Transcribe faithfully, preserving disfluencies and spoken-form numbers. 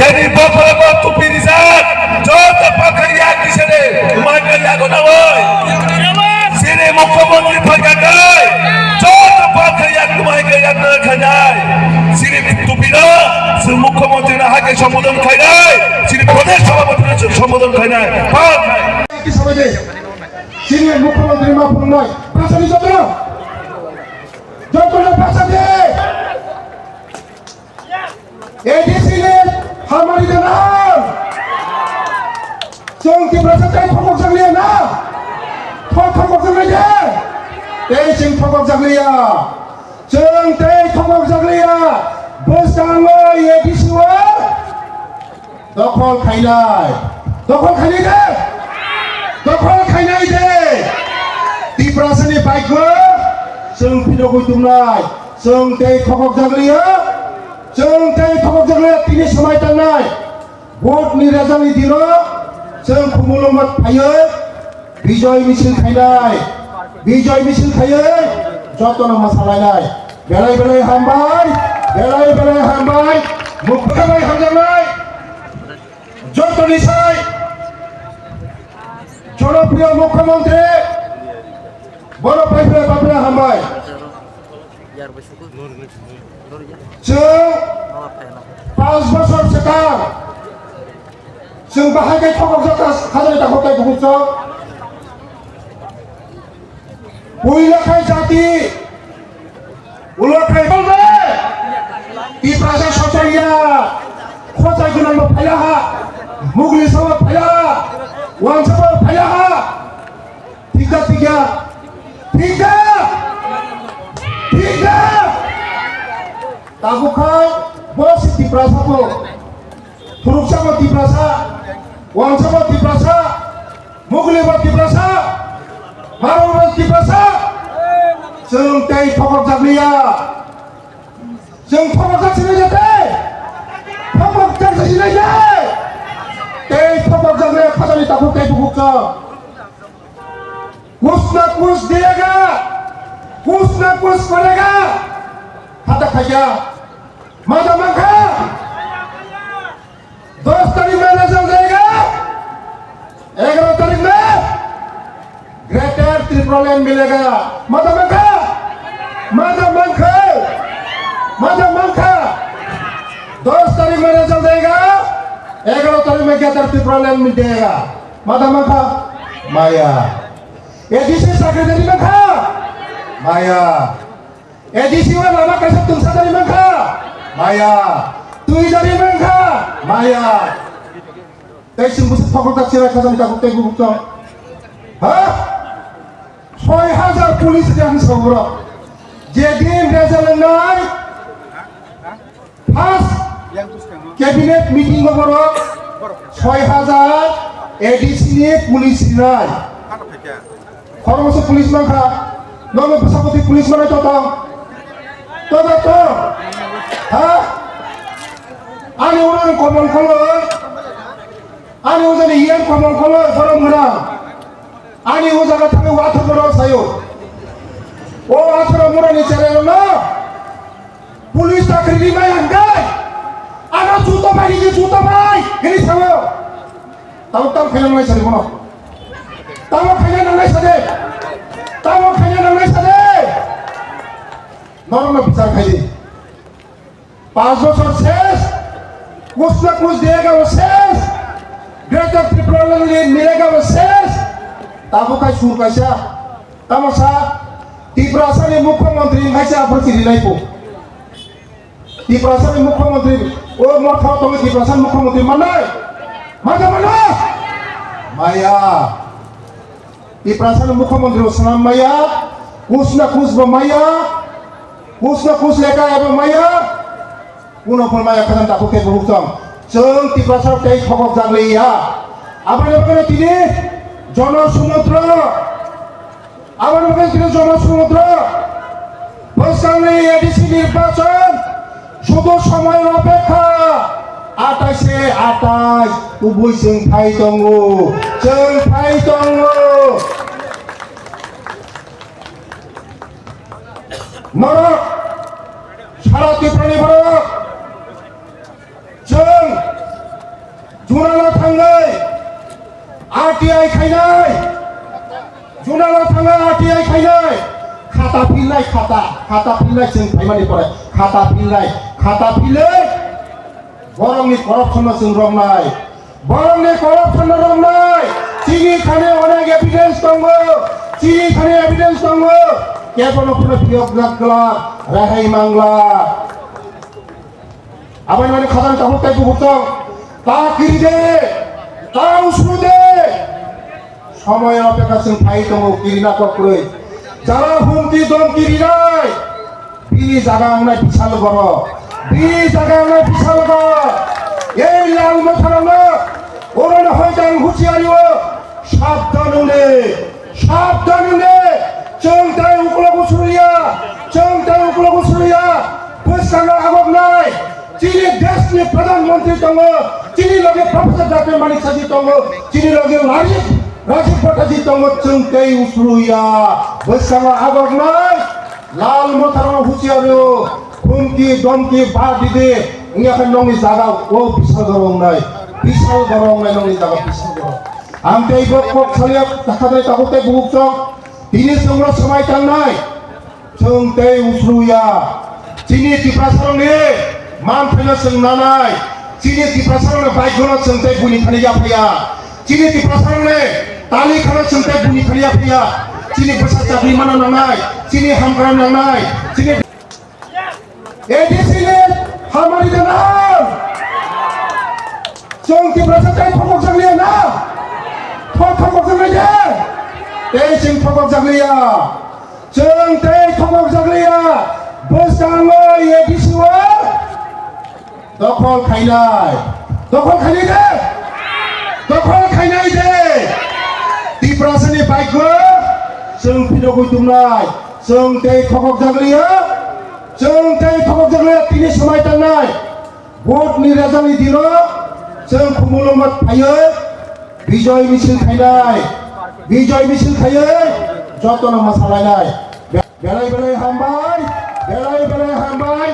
Tini bokol bo tupi rijak, joto pathai yak bisene, mai kaya gona oi. Sini mukhyamantri phaikha kai, joto pathai yak mai kaya na khanai. Sini tupi no, sini mukhyamantri na hake sambodhon khainai, sini pradesh sabhapati na sambodhon khainai. Pathai. Sini mukhyamantri ma phungnai, prasadi joto, joto na prasadi. A D C ni hamari de na. Chwng Tiprasa tei thokok jakliya na. Thok thokok jakliya de. Tei chwng thokok jakliya. Chwng tei thokok jakliya. Bwskango A D C o dokhol khainai. Dokhol khainai de. Dokhol khainai de. Tiprasa ni bike bo chwng phirogwi tongnai. Chwng tei thokok jakliya. Chwng tei thokok jakliya tini swmai tangnai. Vote ni result ni dino chwng Khumulwng o phaiwi Bijoy misil khainai. Bijoy misil khaiwi jotono mwsalainai. Belai belai hambai, belai belai hambai. Mukhubai hamjaknai. Jotoni sai jonopriyo mukhyamantri bono paipre paipre hambai. Chwng panch bochor swkang chwng bahai khe thokok jata khajani takhuk tei bukhuk chwng. Puila khai jati ulo khai tolbe Tiprasa sochaiya. Khochai gwnangbo phailaha, Mugli sabo phailaha, Wansa bo phailaha. Thik da, thik ya? Thik da? Thik da? Tabuk khai bo se Tiprasa bo. Phuruksa bo Tiprasa, Wansa bo Tiprasa, Mugli bo Tiprasa, Maro bo Tiprasa. Chwng tei thokok jakliya. Chwng thokok jak sinai ya tei. Thokok jak sinai ya. Tei thokok jakliya khajani takhuk tei bukhuk chwng. Kuch na kuch diyega, kuch na kuch karega. Hata khaiya. Mada mankha. Dos tarik mein result diyega. Egaro tarik mein Greater Tipraland milega. Mada mankha. Mada mankha. Mada mankha. Dos tarik mein result diyega. Egaro tarik mein Greater Tipraland milega. Mada mankha? Maya. A D C chakri dari mankha? Maya. A D C o lama kaisa tungsa dari mankha? Maya. Twi dari mankha? Maya. Tei sing busi thokol tak sirai khajani takhuk tei bukhuk chwng. Ha? Soi hajar police yang sobro. Jedin result nai. First cabinet meeting o borok soi hajar A D C ni police rinai. Khoroksa police mankha, nono bwsakoti police manai to tong. To to to. Ha? Ani ulo ni komon kholo. Ani ulo ni yen komon kholo, borok mura. Ani o jaga thangwi wathor borok sayo. O wathor mura ni chele no. Police chakri rimai hwnkhe, ano juto bai, nini juto bai, hini sao. Tamo tamo khaina nangnai sadi bono. Tamo khaina nangnai sadi. Tamo khaina nangnai sadi. Norokno bichar khaidi. Panch bochor ses. Kuch na kuch diyega wo ses. Greater Tipraland ni milega wo ses. Tamo khai sur kaisa. Tamo sa, Tiprasa ni mukhyamantri wngkha se aphuru chiri nai po. Tiprasa ni mukhyamantri, o motha tongo Tiprasa ni mukhyamantri mannai? Maya mano? Maya. Tiprasa ni mukhyamantri o swnam maya, kus na kus bo maya, kus na kus leka abo maya. Kuno phol maya khajam takhuk tei bukhuk chwng. Chwng Tiprasa tei thokok jak liya. Aboni bagwi tini Jono Sumudro. Aboni bagwi tini Jono Sumudro. Bwskangni A D C nirbachon sudu somoy opekha. Atais se atais kubui chwng phai tongo. Chwng phai tongo. Norok, sara Tiprani borok, chwng Junala thangwi R T I khainai. Junala thangwi R T I khainai. Khata philnai khata. Khata philnai chwng phaimani pore. Khata philnai. Khata philwi borokni corruption no chwng romnai. Borokni corruption no romnai. Chini thani onek evidence tongo. Chini thani evidence tongo. Kebono phano phiyok jak glak. Rehai mangla. Aboni mani khadang tabuk tei bubuktong. Ta kiri de, ta usru de. Somoy no pekha chwng phai tongo kirina kok kwrwi. Jara humki domki rinai. Bini jaga wngnai bisal goro. Bini jaga wngnai bisal goro. Ei lal motharokno orono hoi jang huchiari o. Sabdan wngdi. Sabdan wngdi. Chwng tei uklogo suriya. Chwng tei uklogo suriya. Bwskango agoknai. Chini deshni Pradhan Mantri tongo, chini loge Professor Doctor Manik Saji tongo, chini loge Rajiv, Rajiv Bhattaji tongo, chwng tei usru ya. Bwskango agoknai, lal motharokno huchiya rw, humki, domki, ba dide, wngya khe nokni jaga o bisal goro wngnai, bisal goro wngnai nokni jaga bisal goro. Ang tei bo kok saliya, takha dai tabuk tei bubuk chwng, tini chwngno swmai tangnai. Chwng tei usru ya. Chini Tiprasarokni manthaino chwng nanai. Chini Tiprasarokni baigono chwng tei buini thani yaphaya. Chini Tiprasarokni talikhano chwng tei buini thani yaphaya. Chini bwsa chakri mana nangnai. Chini hamkra nangnai. Chini A D C ni hamari gana. Chwng Tiprasa tei thokok jakliya na? Thok thokok jakliya. Tei chwng thokok jakliya. Chwng tei thokok jakliya. Bwskango A D C o dokhol khainai. Dokhol khainai de. Dokhol khainai de. Tiprasani bike o chwng phirogwi tumnai. Chwng tei thokok jakliya. Chwng tei thokok jakliya tini swmai tangnai. Vote ni result ni dino chwng Khumulwng phaiwi Bijoy misil khainai. Bijoy misil khaiwi jotono masalainai. Be-, belai belai hambai, belai belai hambai.